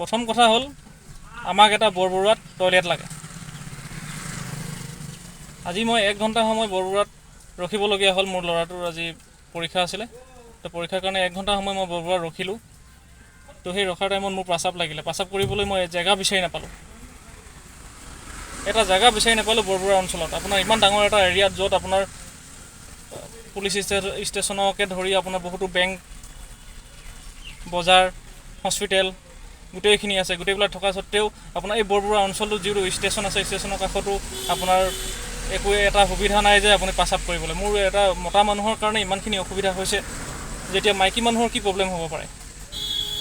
প্ৰথম কথা হ'ল, আমাক এটা বৰবৰুৱাত টয়লেট লাগে। আজি মই 1 ঘণ্টা সময় বৰবৰুৱাত ৰখিবলগীয়া হ'ল। মোৰ ল'ৰাটোৰ আজি পৰীক্ষা আছিলে, তো পৰীক্ষাৰ কাৰণে 1 ঘণ্টা সময় মই বৰবৰুৱাত ৰখিলোঁ। তো সেই ৰখাৰ টাইমত মোৰ প্ৰস্ৰাৱ লাগিলে। প্ৰস্ৰাৱ কৰিবলৈ মই জেগা বিচাৰি নাপালোঁ, এটা জেগা বিচাৰি নাপালোঁ বৰবৰুৱা অঞ্চলত। আপোনাৰ ইমান ডাঙৰ এটা এৰিয়াত য'ত আপোনাৰ পুলিচ ষ্টেচনকে ধৰি আপোনাৰ বহুতো বেংক, বজাৰ, হস্পিটেল গোটেইখিনি আছে। গোটেইবিলাক থকা স্বত্তেও আপোনাৰ এই বৰবৰুৱা অঞ্চলটোত যিটো ষ্টেচন আছে, ষ্টেচনৰ কাষতো আপোনাৰ একো এটা সুবিধা নাই যে আপুনি প্ৰস্ৰাৱ কৰিবলৈ। মোৰ এটা মতা মানুহৰ কাৰণে ইমানখিনি অসুবিধা হৈছে, যেতিয়া মাইকী মানুহৰ কি প্ৰব্লেম হ'ব পাৰে।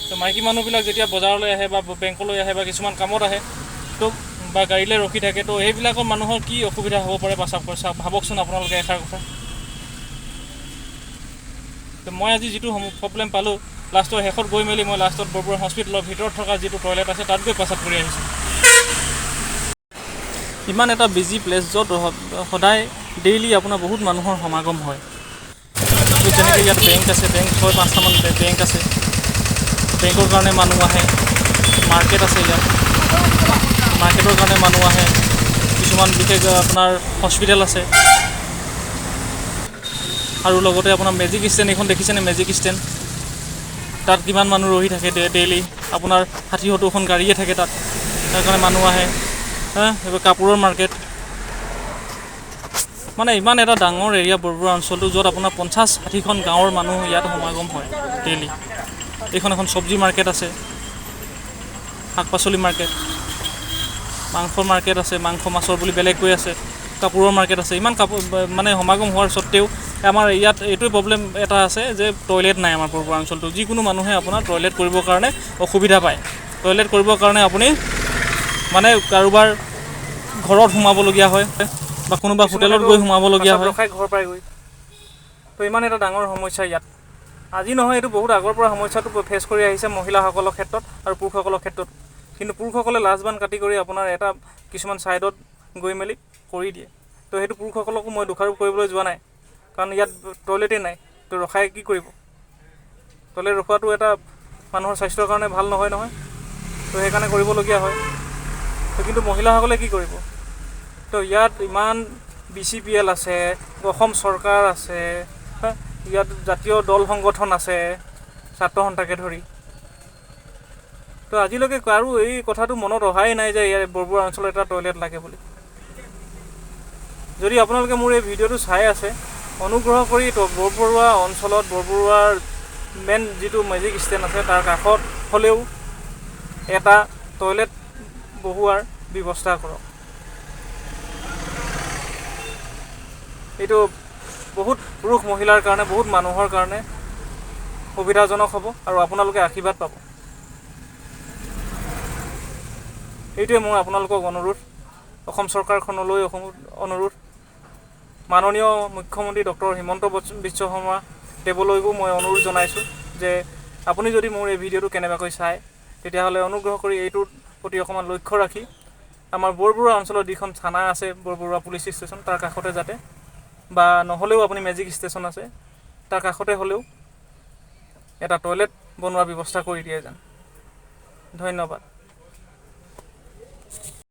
তো মাইকী মানুহবিলাক যেতিয়া বজাৰলৈ আহে বা বেংকলৈ আহে বা কিছুমান কামত আহে, তো বা গাড়ীলৈ ৰখি থাকে, তো সেইবিলাকৰ মানুহৰ কি অসুবিধা হ'ব পাৰে প্ৰস্ৰাৱ কৰি, ভাবকচোন আপোনালোকে এষাৰ কথা। তো মই আজি যিটো প্ৰব্লেম পালোঁ, লাষ্টৰ শেষত গৈ মেলি মই লাষ্টত বৰবৰুৱা হস্পিটেলৰ ভিতৰত থকা যিটো টয়লেট আছে তাত গৈ প্ৰস্ৰাৱ কৰি আহিছোঁ। ইমান এটা বিজি প্লেচ য'ত সদায় ডেইলি আপোনাৰ বহুত মানুহৰ সমাগম হয়। যেনেকৈ ইয়াত বেংক আছে, বেংক 6-5টামান বেংক আছে, বেংকৰ কাৰণে মানুহ আহে। মাৰ্কেট আছে ইয়াত, মাৰ্কেটৰ কাৰণে মানুহ আহে। কিছুমান বিশেষ আপোনাৰ হস্পিটেল আছে, আৰু লগতে আপোনাৰ মেজিক ষ্টেণ্ড এইখন দেখিছেনে? মেজিক ষ্টেণ্ড, তাত কিমান মানুহ ৰহি থাকে ডেইলি। আপোনাৰ 60-70খন গাড়ীয়ে থাকে তাত, তাৰ কাৰণে মানুহ আহে। এইবোৰ কাপোৰৰ মাৰ্কেট, মানে ইমান এটা ডাঙৰ এৰিয়া বৰবৰুৱা অঞ্চলটো, য'ত আপোনাৰ 50-60খন গাঁৱৰ মানুহ ইয়াত সমাগম হয় ডেইলি। এইখন এখন চব্জি মাৰ্কেট আছে, শাক পাচলি মাৰ্কেট, মাংসৰ মাৰ্কেট আছে, মাংস মাছৰ বুলি বেলেগকৈ আছে, কাপোৰৰ মাৰ্কেট আছে। ইমান কাপোৰ মানে সমাগম হোৱাৰ স্বত্তেও আমাৰ ইয়াত এইটোৱে প্ৰব্লেম এটা আছে যে টয়লেট নাই আমাৰ বৰবৰুৱা অঞ্চলটো। যিকোনো মানুহে আপোনাৰ টয়লেট কৰিবৰ কাৰণে অসুবিধা পায়। টয়লেট কৰিবৰ কাৰণে আপুনি মানে কাৰোবাৰ ঘৰত সোমাবলগীয়া হয় বা কোনোবা হোটেলত গৈ সোমাবলগীয়া হয়, ঘৰ পাই গৈ। তো ইমান এটা ডাঙৰ সমস্যা ইয়াত আজি নহয়, এইটো বহুত আগৰ পৰা সমস্যাটো ফেচ কৰি আহিছে মহিলাসকলৰ ক্ষেত্ৰত আৰু পুৰুষসকলৰ ক্ষেত্ৰত। কিন্তু পুৰুষসকলে লাজ বান কাটি কৰি আপোনাৰ এটা কিছুমান ছাইডত গৈ মেলি কৰি দিয়ে। তো সেইটো পুৰুষসকলকো মই দোষাৰোপ কৰিবলৈ যোৱা নাই, কাৰণ ইয়াত টয়লেটেই নাই, তো ৰখাই কি কৰিব? টয়লেট ৰখোৱাটো এটা মানুহৰ স্বাস্থ্যৰ কাৰণে ভাল নহয় নহয়, তো সেইকাৰণে কৰিবলগীয়া হয়। তো কিন্তু মহিলাসকলে কি কৰিব? তো ইয়াত ইমান BCPL আছে, অসম চৰকাৰ আছে, ইয়াত জাতীয় দল সংগঠন আছে, ছাত্ৰ সন্থাকে ধৰি। তো আজিলৈকে কাৰো এই কথাটো মনত অহাই নাই যে ইয়াত বৰবৰুৱা অঞ্চলত এটা টয়লেট লাগে বুলি। যদি আপোনালোকে মোৰ এই ভিডিঅ'টো চাই আছে, অনুগ্ৰহ কৰি বৰবৰুৱা অঞ্চলত বৰবৰুৱাৰ মেইন যিটো মেজিক ষ্টেণ্ড আছে তাৰ কাষত হ'লেও এটা টয়লেট বহুৱাৰ ব্যৱস্থা কৰক। এইটো বহুত পুৰুষ মহিলাৰ কাৰণে, বহুত মানুহৰ কাৰণে সুবিধাজনক হ'ব আৰু আপোনালোকে আশীৰ্বাদ পাব। এইটোৱে মোৰ আপোনালোকক অনুৰোধ, অসম চৰকাৰখনলৈ অনুৰোধ, মাননীয় মুখ্যমন্ত্ৰী ডক্টৰ হিমন্ত বিশ্ব শৰ্মা দেৱলৈকো মই অনুৰোধ জনাইছোঁ যে আপুনি যদি মোৰ এই ভিডিঅ'টো কেনেবাকৈ চায়, তেতিয়াহ'লে অনুগ্ৰহ কৰি এইটোৰ প্ৰতি অকণমান লক্ষ্য ৰাখি আমাৰ বৰবৰুৱা অঞ্চলত যিখন থানা আছে, বৰবৰুৱা পুলিচ ষ্টেচন, তাৰ কাষতে যাতে, বা নহ'লেও আপুনি মেজিক ষ্টেচন আছে তাৰ কাষতে হ'লেও এটা টয়লেট বনোৱাৰ ব্যৱস্থা কৰি দিয়ে যেন। ধন্যবাদ।